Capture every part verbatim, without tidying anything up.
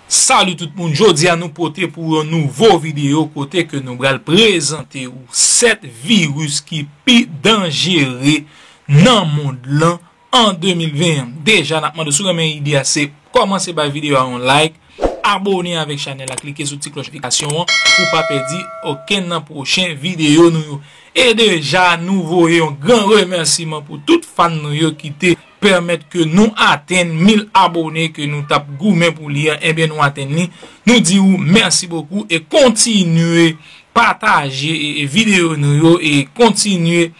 Salut tout moun, jodi a nou pote pou yon nouvo videyo kote ke nou pral prezante ou sèt viris ki pi danjere nan mond lan an de mil ven an. Deja, n ap mande w si w renmen ide a, se kòmanse bay videyo a yon like, abone avèk chanèl la, klike sou ti klòch notifikasyon an pou w pa pèdi okenn nan pwochen videyo nou yo. E deja, nou voye yon gran remèsiman pou tout fan nou yo ki te pèmèt ke nou atenn mil abone ke nou t ap goumen pou li an, ebyen nou atenn li. Nou di ou mèsi bokou e kontinye pataje e, e videyo nou yo e kontinye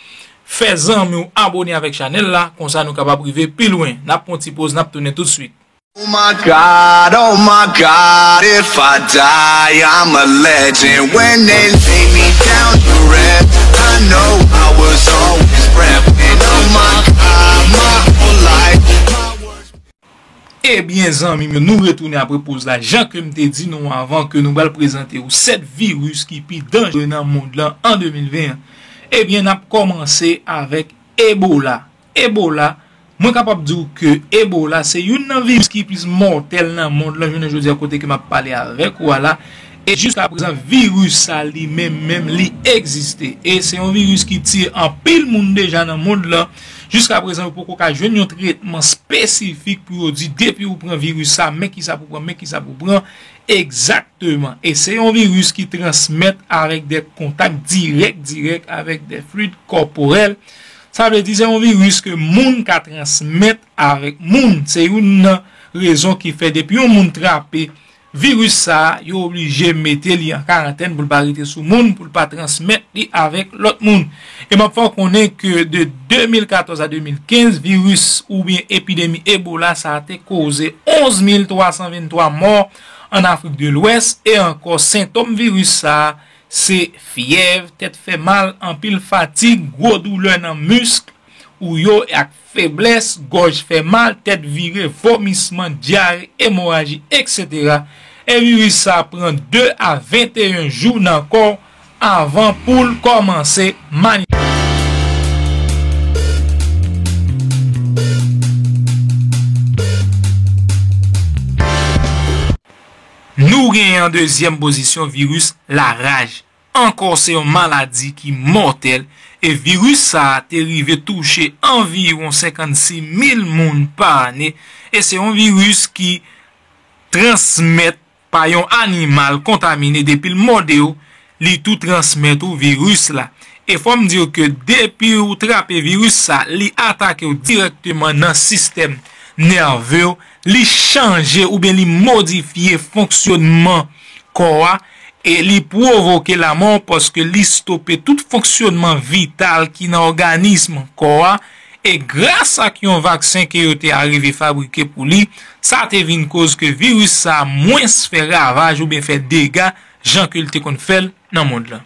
fè zanmi w abone avèk chanèl la, konsa nou kapab rive pi lwen. N ap pran yon ti poz, n ap tounen toutswit. Oh my God, oh my God, if I die, I'm a legend. When they lay me down to rest, I know I was always repping. Oh my God, my whole life, my words. Ebyen, zanmi m yo, nou retounen apre poz la. Jan ke m te di nou anvan ke nou pral prezante ou sèt viris ki pi danjere nan mond lan an de mil ven an. Ebyen, n ap kòmanse avèk Ebola. Ebola, mwen kapab di w ke Ebola se youn nan viris ki plis mòtèl nan mond lan jounen jodi a kote ke m ap pale avèk ou a la. E jiska prezan, viris sa li menm, menm li egziste. E se yon viris ki tiye anpil moun deja nan mond lan. Jiska prezan, yo poko ka jwenn yon tretman espesifik pou yo di depi ou pran viris sa, men kisa pou pran, men kisa pou pran. Egzakteman. E se yon viris ki transmèt avèk de kontak dirèk, dirèk avèk de flid kòporèl. Sa vle di se yon viris ke moun ka transmèt avèk moun. Se youn nan rezon ki fè depi yon moun trape viris sa a, yo oblije mete li an karantèn pou l pa rete sou moun, pou l pa transmèt li avèk lòt moun. E m ap fè w konnen ke de de mil katòz a de mil kenz, viris oubyen epidemi Ebola sa a te koze onz mil twa san venntwa mò an Afrik de Lwès, e ankò sentòm viris sa a se fyèv, tèt fè mal, anpil fatig, gwo doulè nan misk ou yo ak feblès, gòj fè mal, tèt vire, vomisman, dyare, emoraji, etsetera. E viris sa a pran de a venteyen jou nan kò w avan pou l kòmanse manifeste. Nou genyen an dezyèm pozisyon viris laraj. Ankò, se yon maladi ki mòtèl, e viris sa a te rive touche anviwon senkannsis mil moun pa ane, e se yon viris ki transmèt pa yon animal kontamine, depi l mòde w, li tou transmèt ou viris la. E fò m di w ke depi w trape viris sa, li atake w dirèkteman nan sistèm nève w, li chanje oubyen li modifye fonksyonman kò a, e li pwovoke lanmò paske li stope tout fonksyonman vital ki nan òganism kò a, e gras ak yon vaksen ke yo te arive fabrike pou li, sa te vin koz ke viris sa a mwens fè ravaj oubyen fè dega jan ke l te konn fè l nan mond lan.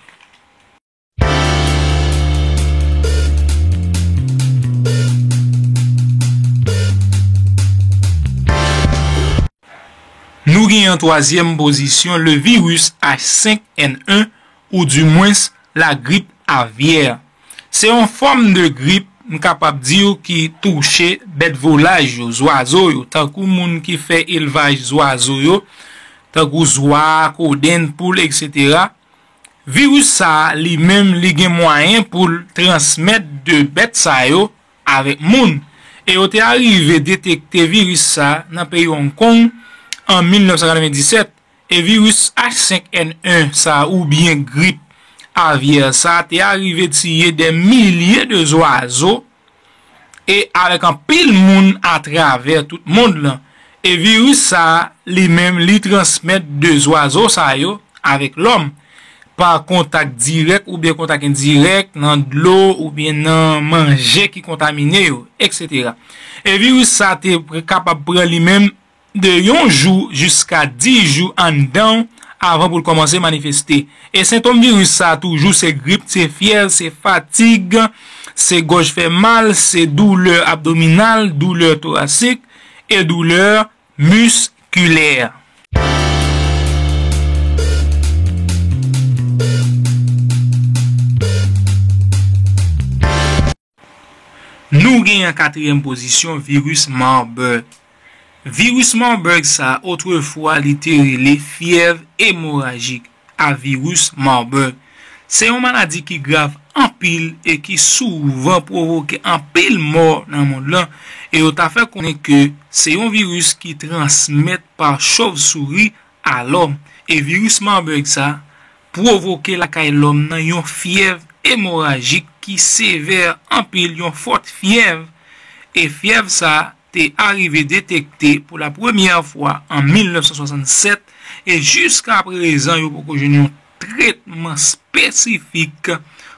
Nou genyen an twazyèm pozisyon, le virus H cinq N un, oudimwens lagrip avyè. Se yon fòm de grip, m kapab di w, ki touche bèt volaj yo, zwazo yo, tankou moun ki fè elvaj zwazo yo, tankou zwa, kodenn, poul, etsetera. Viris sa a, li menm, li gen mwayen pou l transmèt de bèt sa yo avèk moun. E yo te arive detekte viris sa a nan peyi Hong Kong an mil nèf san katrevenndisèt. E viris H cinq N un sa a, oubyen grip avyè sa a, te arive tiye dè milye de zwazo e avèk anpil moun atravè tout mond lan. E viris sa a, li menm, li transmèt de zwazo sa yo avèk lòm pa kontak dirèk oubyen kontak endirèk nan dlo oubyen nan manje ki kontamine yo, etsetera. E viris sa te pr-, kapab pran li menm de yon jou jiska dis jou anndan w avan pou l kòmanse manifeste. E sentòm viris sa a toujou se grip, se fyèv, se fatig, se gòj fè mal, se doulè abdominal, doulè torasik e doulè miskilè. Nou genyen an katriyèm pozisyon viris Marburg. Viris Marburg sa a, otrefwa li te rele fyèv emorajik a viris Marburg. Se yon maladi ki grav anpil e ki souvan pwovoke anpil mò nan mond lan, e yo ta fè konnen ke se yon viris ki transmèt pa chòvsouri a lòm. E viris Marburg sa pwovoke lakay lòm nan yon fyèv emorajik ki sevè anpil, yon fòt fyèv. E fyèv sa te arive detekte pou la premyè fwa an mil nèf san swasannsèt, e jiska prezan yo poko jwenn yon tretman espesifik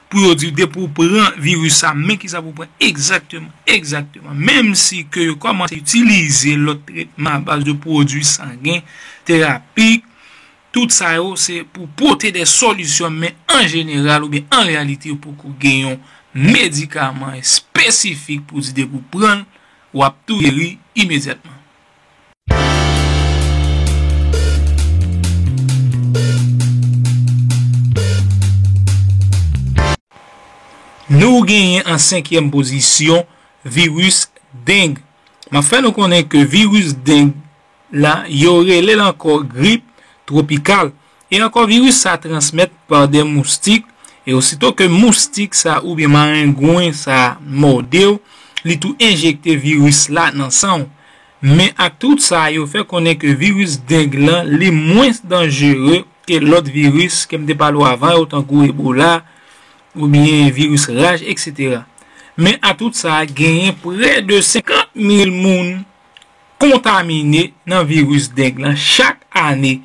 pou yo di depi w pran viris sa, men kisa pou w pran egzakteman, egzakteman. Menm si ke yo kòmanse itilize lòt tretman a baz de pwodui sangen, terapi, tout sa yo se pou pote de solisyon, men an jeneral oubyen an reyalite, yo poko gen yon medikaman espesifik pou di depi w pran l, w ap tou geri imedyatman. Nou genyen an senkyèm pozisyon viris deng. M ap fè nou konnen ke viris deng la, yo rele l ankò grip twopikal. E ankò, viris sa transmèt pa de moustik, e osito ke moustik sa oubyen marengwen sa mòde w, li tou enjekte viris la nan san w. Men ak tout sa, yo fè konnen ke viris deng lan, li mwens danjere ke lòt viris ke m te pale w avan yo, tankou Ebola, oubyen viris raj, etsetera. Men a tout sa, genyen prè de senkant mil moun kontamine nan viris deng lan chak ane.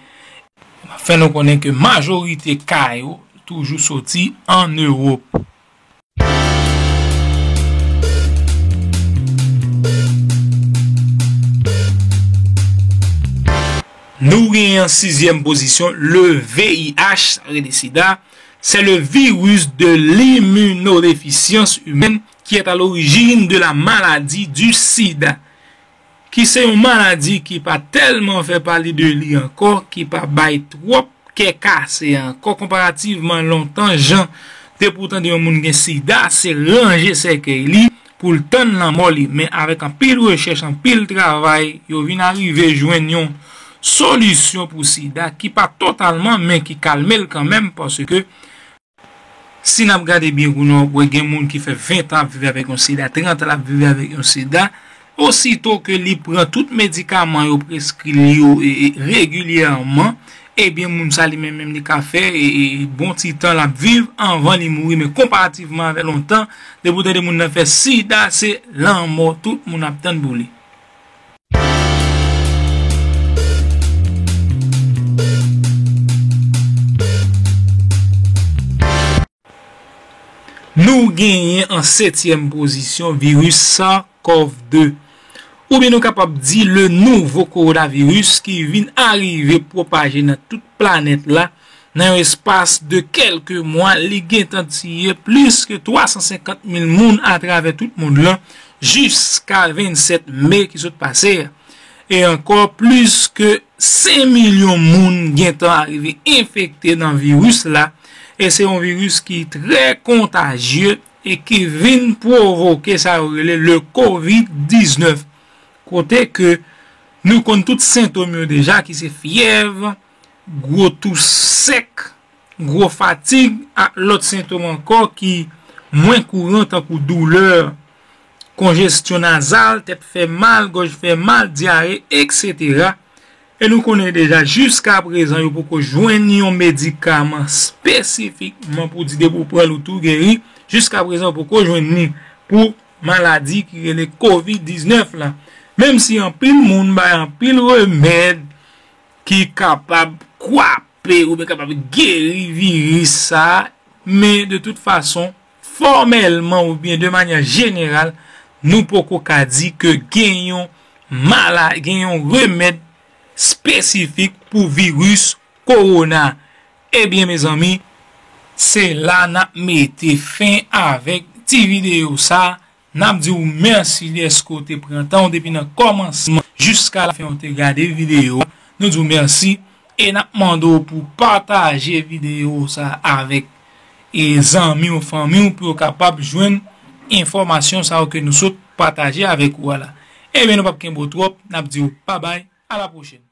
M ap fè nou konnen ke majorite ka yo toujou soti ann Ewòp. Nou genyen an sizyèm pozisyon, le V I H, sa vle di sida, c'est le virus de l'immunodéficience humaine qui est à l'origine de la maladie du sida, ki se yon maladi ki pa tèlman fè pale de li ankò, ki pa bay twòp kè kase ankò konparativman lontan, jan depi w tande yon moun gen sida, se ranje sèkèy li pou l tann lanmò li. Men avèk anpil rechèch, anpil travay, yo vin arive jwenn yon solisyon pou sida ki pa totalman, men ki kalme l kanmenm, paske si n ap gade byen pou nou, w ap wè gen moun ki fè ven tan ap viv avèk yon sida, trant an l ap viv avèk yon sida. Osito ke li pran tout medikaman yo preskri li yo e, e, regilyèman, ebyen, moun sa li menm, menm li ka fè, e, e, bon ti tan l ap viv anvan li mouri. Men konparativman avèk lontan, depi w tande moun nan fè sida, se lanmò tout moun ap tann pou li. Nou genyen an setyèm pozisyon viris SARS-CoV de, oubyen nou kapab di le nouveau coronavirus ki vin arive pwopaje nan tout planèt la nan yon espas de kèlke mwa. Li gentan tiye plis ke twa san senkant mil moun atravè tout mond lan jiska vennsèt me ki sot pase a. E ankò, plis ke senk milyon moun gentan arive enfekte nan viris la, e se yon viris ki trè kontajye e ki vin pwovoke sa yo rele le kovid diznèf, kote ke nou konn tout sentòm yo deja, ki se fyèv, gwo tous sèk, gwo fatig ak lòt sentòm ankò ki mwen kouran, tankou doulè, konjesyon nazal, tèt fè mal, gòj fè mal, dyare, etsetera. E nou konnen deja, jiska prezan, yo poko jwenn yon medikaman espesifikman pou di depi w pran l ou tou geri. Jiska prezan, yo poko jwenn li pou maladi ki rele kovid diznèf la. Menm si anpil moun bay anpil remèd ki kapab kwape oubyen kapab geri viris sa a, men de tout fason, fòmèlman oubyen de manyè jeneral, nou poko ka di ke gen yon mala-, gen yon remèd espesifik pou viris kowona. Ebyen, mezanmi, se la n ap mete fen avèk ti videyo sa a. N ap di w mèsi dèske w te pran tan w depi nan kòmansman jiska lafen w te gade videyo a. Nou di w mèsi e n ap mande w pou w pataje videyo sa a avèk, e, zanmi w, fanmi w, pou yo kapab jwenn enfòmasyon sa yo ke nou sot pataje avèk ou a la. Ebyen, nou p ap kenbe w twòp, n ap di w babay, a la pwochèn.